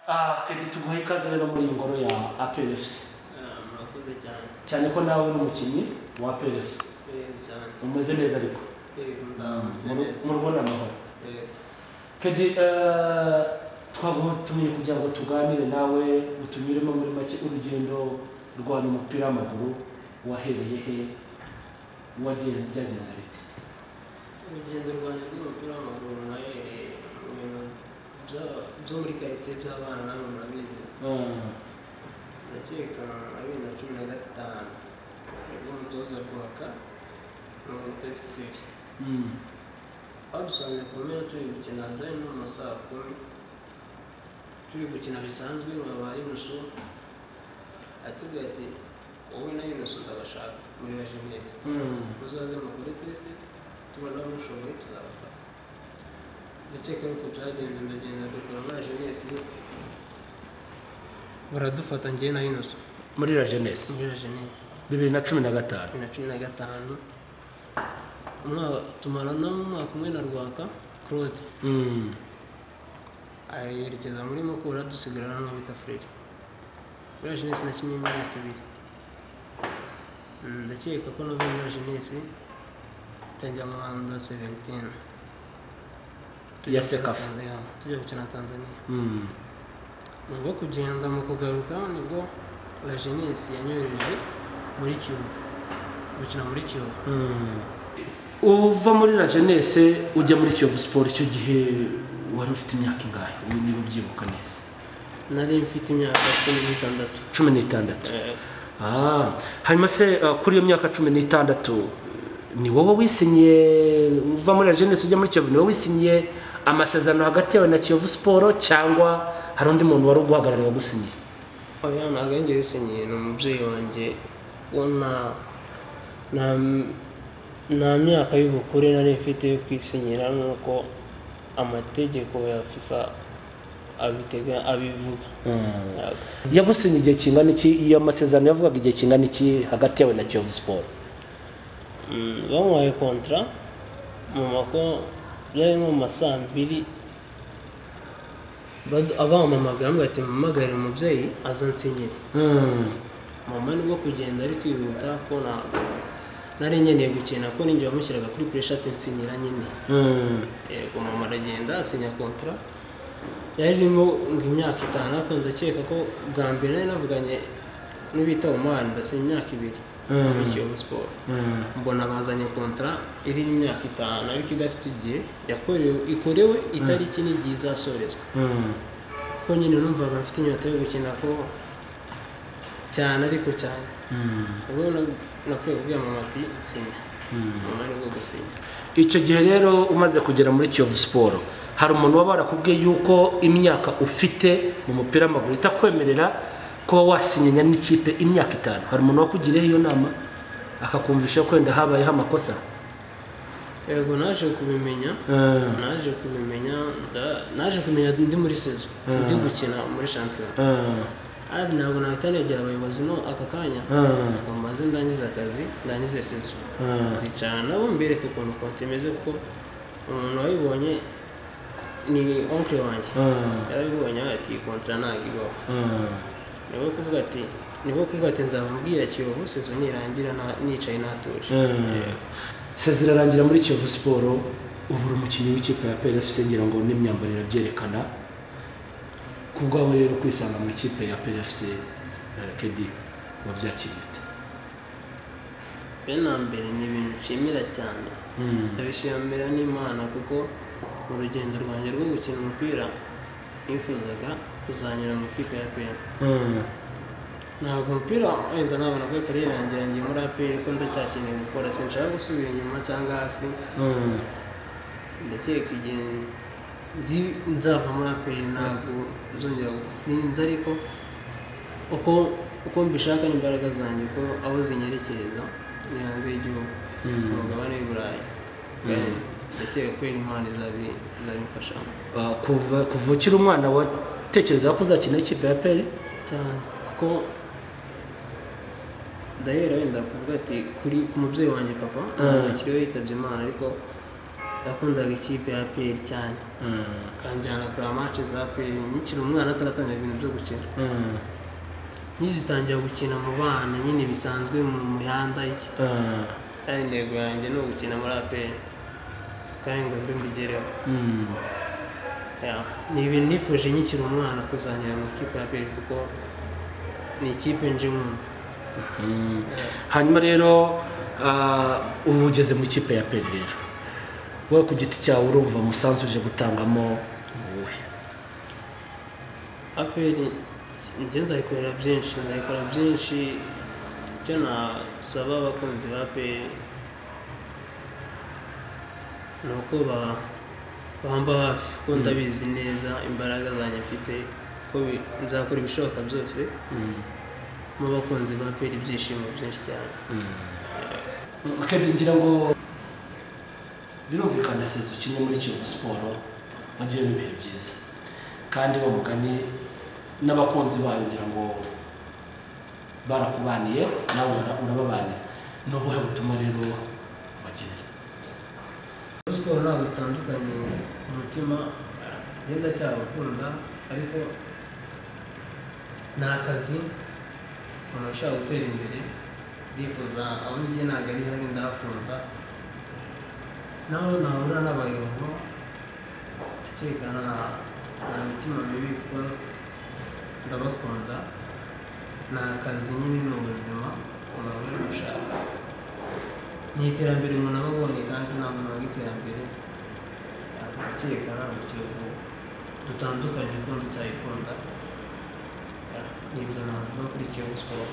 Keddy, tuguhe ikaze rero muri iyi ngoro ya APR FC. Murakoze cyane. Cyane ko nawe uri umukinnyi wa APR FC. Yego cyane. Umeze neza ariko? Yego, ndameze neza. Mu rugo ni amahoro? Yego. Keddy, twagutumiye kugira ngo tuganire nawe, utunyuremo muri make urugendo rwa umupira w'amaguru, wahereye he, wagiye byagenze bite? Urugendo rwanjye rw'umupira w'amaguru nahereye mu bintu byo muri karitsiye by'abana, namwe murabizi. Ndakeka na 2015 nibwo umutoza Rwaka n'umuteferi badusanze ku mpera turi gukina, byari no mu ma saa 10, turi gukina bisanzwe, nkaba Yunusu atubwira ati: "Wowe na Yunusu ndabashaka muri la Jeunesse, muzaze mukore test, tubona mushoboye tuzabafata." Ndakeka ariko byagenze, ndagenda dukora muri la Jeunesse, baradufata njyewe na Yunusu. Muri la Jeunesse? Muri la Jeunesse. 2015? 2015. Umwaka tumarana umwaka umwe na Rwaka Claude, yerekeza muri Mukura, dusigarana n'uwo bita Frere. Muri la Jeunesse nakinnye imyaka 2. Ndakeka ko navuye muri la Jeunesse ntangira mu under 17 ya CECAFA. Tujya gukina Tanzania. Nibwo kugenda mu kugaruka nibwo la Jeunesse yanyohereje muri Kiyovu, gukina muri Kiyovu. Uva muri la Jeunesse ujya muri Kiyovu Sport, icyo gihe wari ufite imyaka ingahe, niba ubyibuka neza? Nari mfite imyaka 16. 16. Hanyuma se kuri iyo myaka 16 ni wowe wisinyiye, uva muri la Jeunesse ujya muri Kiyovu, ni wowe wisinyiye amasezerano hagati yawe na Kiyovu Sport, cyangwa hari undi muntu wari uguhagarariye wagusinyiye? Oya, ntabwo ari njye wisinyiye, ni umubyeyi wanjye, kuko nta myaka y'ubukure nari mfite yo kwisinyira nk'uko amategeko ya FIFA abitega, abivuga. Yego. Yagusinye igihe kingana iki? Iyo amasezerano yavugaga igihe kingana iki hagati yawe na Kiyovu Sport? Bamuhaye contrat mu mako byari nko mu ma saa 2, abampamagaye bambwira ati: "Mpamagare umubyeyi aza nsinyire." Mama nibwo kugenda ari kwihuta, ko ntabwo nari nkeneye gukina, ko ninjye wamushyiraga kuri pressure ati: "Nsinyira nyine." Yego, mama aragenda asinya contrat yari irimo ngo imyaka 5, ariko ndakeka ko bwa mbere nari navuganye n'ubita Omar, ndasinya imyaka 2 muri Kiyovu Sport. Mbona bazanye contrat iriho imyaka 5 ariko idafite igihe yakorewe, ikorewe itariki n'igihe izasorezwa, kuko nyine numvaga mfite inyota yo gukina ko cyane, ariko cyane. Ubwo napfuye kubwira mama ati: "Sinya." Mama nibwo gusinya. Icyo gihe rero umaze kugera muri Kiyovu Sport, hari umuntu waba warakubwiye yuko imyaka ufite mu mupira w'amaguru itakwemerera kuba wasinyanya n'ikipe imyaka 5? Hari umuntu wakugiriyeho iyo nama, akakumvisha ko wenda habayeho amakosa? Yego, naje kubimenya. Naje kubimenya naje kumenya ndi muri saison, ndi gukina muri shampiyona, ariko ntabwo nahita negera abayobozi no aka kanya, ngo mbanze ndangize akazi, ndangize saison, nzicarana nabo mbereke ukuntu contrat imeze, kuko umuntu wayibonye ni oncle wanjye. Yarabibonye ati: "Iyi contrat ntabwo ibaho." Nibwo kuvuga ati nzamubwira Kiyovu saison nirangira, nicaye natuje. Yego. Saison irarangira muri Kiyovu Sport, ubu uri umukinnyi w'ikipe ya APR FC, ngira ngo n'imyambaro irabyerekana. Ku bwawe rero, kwisanga mu ikipe ya APR FC, Keddy, wabyakiriye ute? Mbere na mbere ni ibintu nshimira cyane, ndabishimira n'Imana, kuko mu rugendo rwanjye rwo gukina umupira nifuzaga kuzanyura mu ikipe ya APR. Ntabwo umupira wenda ntabwo navuga carrière yanjye irangiye muri APR, ko ndacyakeneye gukora, sinshaka gusubira inyuma cyangwa hasi. Ndakeka igihe nzi nzava muri APR ntabwo nzongera, sinzi, ariko uko mbishaka n'imbaraga zanjye, uko aho zinyerekereza ni hanze y'igihugu, mu mugabane w'i Burayi. Ndakeka ko Imana izabimfashamo. Kuva ukiri umwana watekerezaga ko uzakina ikipe ya APR? Cyane, kuko ndahera wenda kuvuga ati kuri ku mubyeyi wanjye papa, akiriho, yitabye Imana, ariko Yakundaga ikipe ya APR cyane. Kanjyana kureba match za APR nkiri umwana ataratangira ibintu byo gukina. Nkigitangira gukina mu bana nyine bisanzwe mu mihanda iki. Kandi intego yanjye ni ugukina muri APR. Kandi ngo mbe mbigereho. Ni ibintu nifuje nkiri umwana kuzagera mu ikipe ya APR kuko ni ikipe nje nkunda. Hanyuma rero ubu ugeze mu ikipe ya APR rero. Wowe ku giti cyawe urumva umusanzu uje gutangamo uwuhe? APR njye nzayikorera byinshi, nzayikora byinshi. Icyo nasaba abakunzi ba APR ni uko bamba hafi, kuko ndabizi neza imbaraga zanjye mfite, ko nzakora ibishoboka byose mu bakunzi ba APR ibyishimo byinshi cyane. Kedi, ngira ngo birumvikana sezo ukinye muri Kiyovu Sport wagiyemo ibihe byiza kandi bamugani n'abakunzi bayo ngira ngo barakubaniye nawe urababanira. Ni ubuhe butumwa rero bagenera? Siporo ntabwo itandukanye ku mutima, njye ndacyabakunda ariko ni akazi umuntu ushaka gutera imbere. Ndifuza aho ngiye ntabwo ari habi, ndahakunda. Naho nahura n'abayobo ndakeka nta mitima mibi kuko ndabakunda. Ni akazi nyine, ni ubuzima umuntu aba ari gushaka, ni iterambere umuntu aba abonye kandi nta muntu wanga iterambere. Ndakeka ntabwo Kiyovu dutandukanye kuko ndacyayikunda. Ni ibyo navuga kuri Kiyovu Sport.